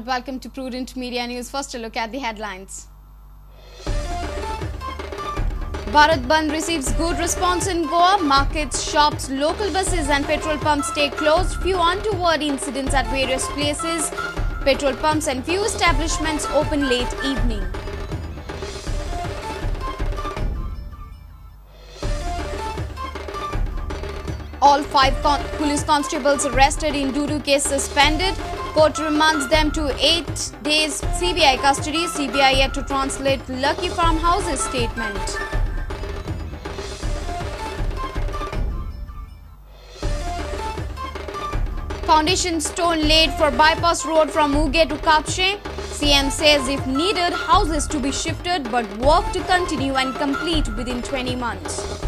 Welcome to Prudent Media News. First, a look at the headlines. Bharat Bandh receives good response in Goa. Markets, shops, local buses and petrol pumps stay closed. Few untoward incidents at various places. Petrol pumps and few establishments open late evening. All five police constables arrested in Dudu case suspended. Court remands them to 8 days CBI custody. CBI yet to translate Lucky Farmhouse's statement. Foundation stone laid for bypass road from Uge to Kapshe. CM says if needed, houses to be shifted but work to continue and complete within 20 months.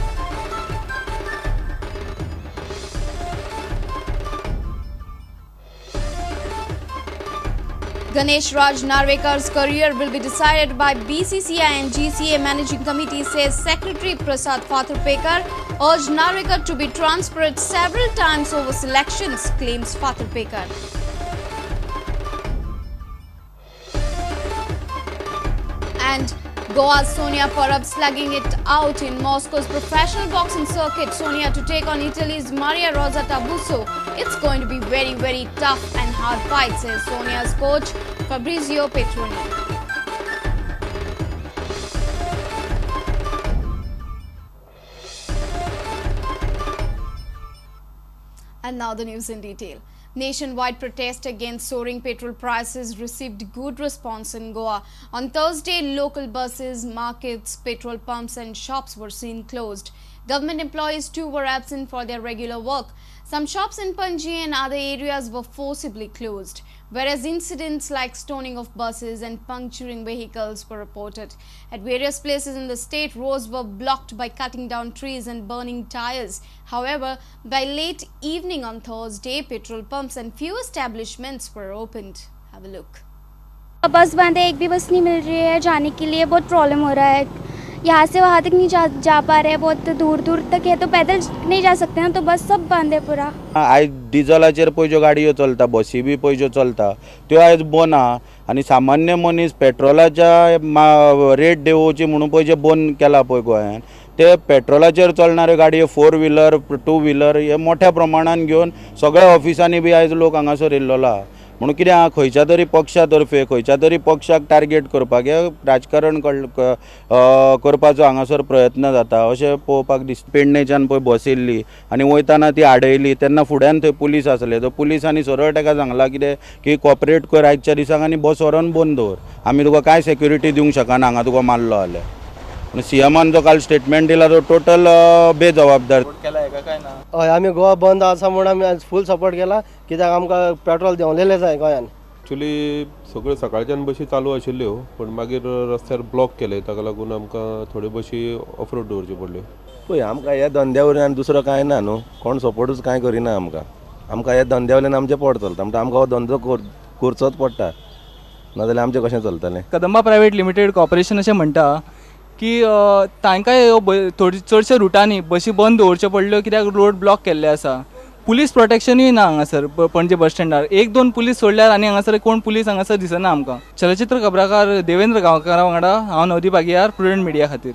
Ganesh Raj Narvekar's career will be decided by BCCI and GCA Managing Committee, says Secretary Prasad Fatarpekar. Urged Narvekar to be transferred several times over selections, claims Fatarpekar. And Goa's Sonia Parab slugging it out in Moscow's professional boxing circuit. Sonia to take on Italy's Maria Rosa Tabuso. It's going to be very, very tough and hard fight, says Sonia's coach Fabrizio Petroni. And now the news in detail. Nationwide protest against soaring petrol prices received good response in Goa. On Thursday, local buses, markets, petrol pumps and shops were seen closed. Government employees too were absent for their regular work. Some shops in Panjim and other areas were forcibly closed, whereas incidents like stoning of buses and puncturing vehicles were reported. At various places in the state, roads were blocked by cutting down trees and burning tires. However, by late evening on Thursday, petrol pumps and few establishments were opened. Have a look. बस बंद है, एक भी बस नहीं मिल रही है जाने K लिए, बहुत problem हो रहा है। यहाँ से वहाँ तक नहीं जा पा रहे हैं, बहुत दूर दूर तक है तो पैदल नहीं जा सकते हैं, तो बस सब बंद है पूरा। आयज डिझलाचेर पळय ज्यो गाडयो चलता, बसी बी पळय ज्यो चलता त्यो आयज बंद आहा आनी सामान्य मनीस पेट्रोलाच्या रेट देंवोवची म्हणून पळय जे बंद केला पळय गोंयान, ते पेट्रोलाचेर चलणाऱ्यो गाडयो फोर व्हिलर टू व्हिलर हे मोठ्या प्रमाणान घेवन सगळ्या ऑफिसांनी बी आयज लोक हांगासर येयल्लो आहा। म्हणून कितें आहा, खंयच्या तरी पक्षा तर्फे खंयच्या तरी पक्षाक टार्गेट करपाक हे राजकारण करपाचो हांगासर प्रयत्न जाता अशें पळोवपाक दिसता। पेडणेच्यान पळय बस येयल्ली आनी वयताना ती आडयली तेन्ना फुड्यान थंय पुलीस आसले, तो पुलिसांनी सरळ ताका सांगलां कितें की कॉपरेट कर आयच्या दिसाक आनी बस व्हरोन बंद दवर, आमी तुका कांय सेक्युरिटी दिवंक शकना हांगा तुका मारलो जाल्यार। पूण सीएमान जो काल स्टेटमेंट दिला तो टोटल बेजबाबदार। हय, आमी गोवा बंद आसा म्हूण आमी आज फूल सपोर्ट केला, कित्याक आमकां पेट्रोल देंवलेलें जाय गोंयान। एक्चुली सगळ्यो सकाळच्यान बशी चालू आशिल्ल्यो, पूण मागीर रस्त्यार ब्लॉक केले, ताका लागून आमकां थोड्यो बशी ऑफ रोड दवरच्यो पडल्यो। पळय, आमकां ह्या धंद्या वयल्यान दुसरो कांय ना न्हू, कोण सपोर्टूच कांय करिना आमकां। आमकां ह्या धंद्या वयल्यान आमचें पोट चलता, म्हणटा आमकां हो धंदो करचोच पडटा, नाजाल्यार आमचें कशें चलतलें। कदंबा प्रायवेट लिमिटेड कॉर्पोरेशन अशें म्हणटा की तांकां ह्यो थोडी चडशे रुटांनी बशी बंद दवरच्यो पडल्यो कित्याक रोड ब्लॉक केल्ले आसा। पुलीस प्रोटेक्शनूय ना हांगासर पणजे बस स्टँडार, एक दोन पुलीस सोडल्यार आनी हांगासर कोण पुलीस हांगासर दिसना आमकां। चलचित्र खबराकार देवेंद्र गांवकारा वांगडा हांव नवदीप आगियार, प्रुडंट मिडिया खातीर।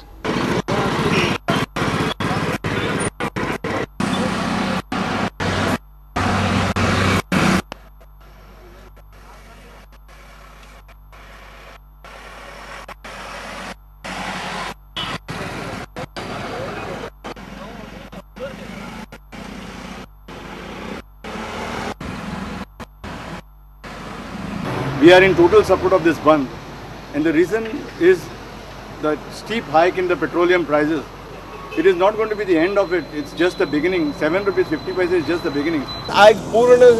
We are in total support of this bandh, and the reason is the steep hike in the petroleum prices. It is not going to be the end of it, it's just the beginning. 7 rupees 50 paise is just the beginning. आज पूर्ण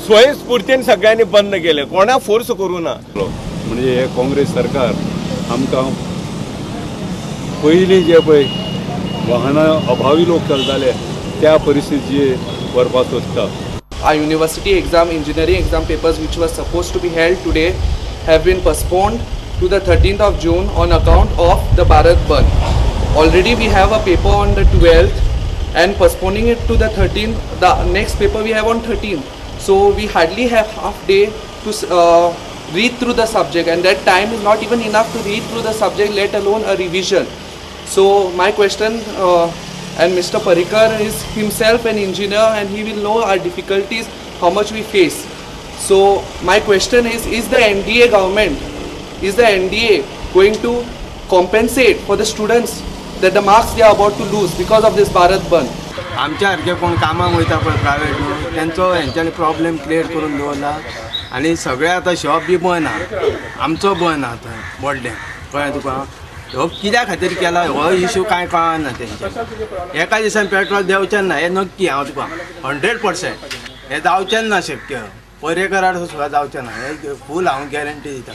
स्वयंस्फूर्तीन सगळ्यांनी बंद केले, कोणा force करू ना। म्हणजे हे काँग्रेस सरकार आमकां पयलीं जे पळय वाहनां अभावी लोक चलताले त्या परिस्थितीचेर व्हरपाक सोदता। Our university exam, engineering exam papers which were supposed to be held today have been postponed to the 13th of June on account of the Bharat Bandh. Already we have a paper on the 12th and postponing it to the 13th, the next paper we have on 13th. So we hardly have half day to read through the subject, and that time is not even enough to read through the subject, let alone a revision. So my question, and Mr. Parrikar is himself an engineer and he will know our difficulties, how much we face. So my question is the NDA government, is the NDA going to compensate for the students that the marks they are about to lose because of this Bharat Bandh? आमच्या सारखे कोण कामाक वयता पळय private तेंचो हेंच्यांनी problem clear करून दवरला आनी सगळे आतां शॉप बी बंद आहा, आमचो बंद आहा थंय बोडलें, कळ्ळें तुका? हो कित्या खातीर केला हो इशू कांय कळना तेंच्या. एका दिसान पेट्रोल देंवचें ना हें नक्की हांव तुका 100% हें जावचें ना शक्य, पर्येकरार सुद्दां जावचें ना, हें फूल हांव गॅरंटी दिता.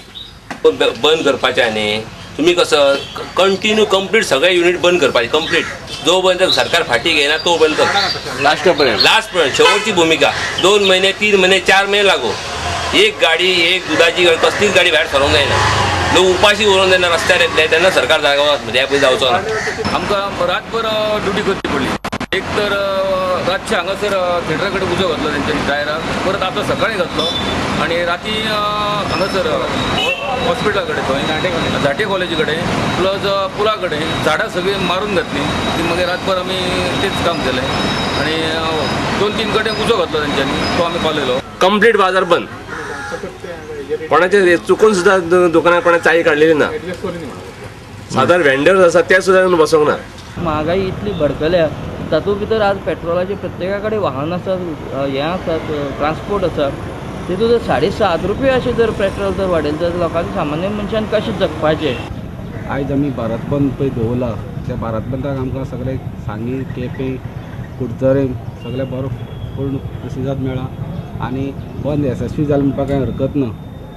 बंद करपाचें न्ही तुमी कसो कंटिन्यू कंप्लीट सगळे युनिट बंद करपाचे, कंप्लीट जो पर्यंत सरकार फाटी घेयना तो पर्यंत लास्ट पर्यंत, लास्ट पर्यंत शेवटची भुमिका. 2 महिने 3 महिने 4 महिने लागू, एक गाडी एक दुधाची गाडी कसलीच गाडी भायर सरोंक जायना, लोक उपाशी उरोंक जायना रस्त्यार येतले तेन्ना सरकार जागो ह्या पयलीं जावचो ना. आमकां रातभर ड्युटी करची पडली, एक तर रातचे हांगासर थिएटरा कडेन उजो घातलो तेंच्या टायराक, परत आतां सकाळीं घातलो आनी राती हांगासर हॉस्पिटला कडेन थंय झाटे कॉलेजी कडेन प्लस पुला कडेन झाडां सगळीं मारून घातली ती, मागीर रातभर आमी तेच काम केलें आनी 2-3 कडेन उजो घातलो तेंच्यांनी, तो आमी पालयलो. कंप्लीट बाजार बंद, कोणाचे चुकून सुद्दां दुकानार कोणा चाळी काडलेली ना, सादारण व्हेंडर्स आसा ते सुद्दां बसोंक ना. म्हारगाय इतली भडकल्या तातूंत भितर आज पेट्रोलाचे प्रत्येका कडेन वाहन आसा, हें आसा, ट्रान्सपोर्ट आसा, तितूंत जर 7.5 रुपया अशें जर पेट्रोल जर वाडयलें तर लोकांनी सामान्य मनशान कशें जगपाचें? आयज आमी भारत बंद पळय दवरला, त्या भारत बंदाक आमकां सगळे सांगे केपें कुडचरें सगळे बरो पूर्ण प्रतिसाद मेळ्ळा आनी बंद येसस्वी जालें म्हणपाक कांय हरकत ना.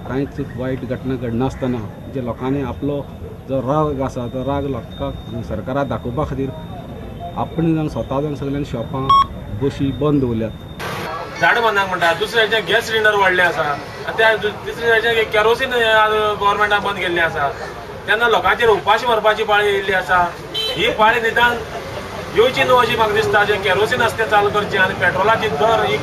कांयच वायट घटना घडनासतना जे लोकांनी आपलो जो राग आसा तो राग लोकांक सरकाराक दाखोवपा खातीर आपण जावन स्वता जावन सगळ्यांनी शॉपां बशी बंद दवरल्यात. झाड बंदाक म्हणटा, दुसऱ्या गॅस सिलिंडर वाडले आसा, त्या तिसऱ्या केरोसीन गव्हर्मेंटान बंद केल्लें आसा, तेन्ना लोकांचेर उपाशी मरपाची पाळी येयल्ली आसा. ही पाळी निदान येवची न्हू अशी म्हाका दिसता. जे केरोसीन आसा तें चालू करचें आनी पेट्रोलाची दर ही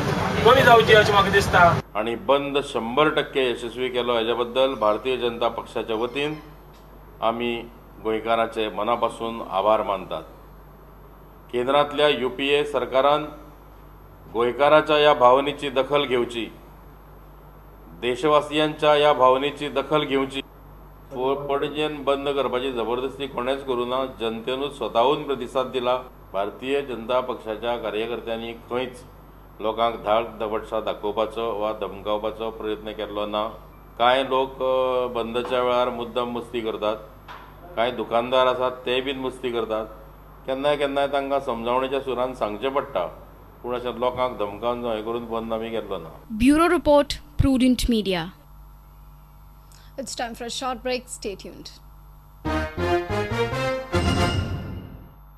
कमी जावची अशें म्हाका दिसता. आनी बंद 100% यशस्वी केलो हेज्या बद्दल भारतीय जनता पक्षाच्या वतीन आमी गोंयकारांचे मना पासून आभार मानतात. केंद्रांतल्या UPA सरकारान गोंयकाराच्या ह्या भावनेची दखल घेवची, देशवासियांच्या ह्या भावनेची दखल घेवची. पणजेन बंद करपाची जबरदस्ती कोणेच करूं ना, जनतेनूच स्वताहून प्रतिसाद दिला. भारतीय जनता पक्षाच्या कार्यकर्त्यांनी खंयच लोकांक धाक दपटशा दाखोवपाचो वा धमकावपाचो प्रयत्न केल्लो ना. कांय लोक बंदच्या वेळार मुद्दम मस्ती करतात, कांय दुकानदार आसात ते बीन मस्ती करतात. केन्नाय केन्नाय तांकां समजावणेच्या सुरान सांगचें पडटा, पूण अशें लोकांक धमकावन हें करून बंद आमी केल्लो ना. Bureau report, Prudent Media. It's time for a short break. Stay tuned.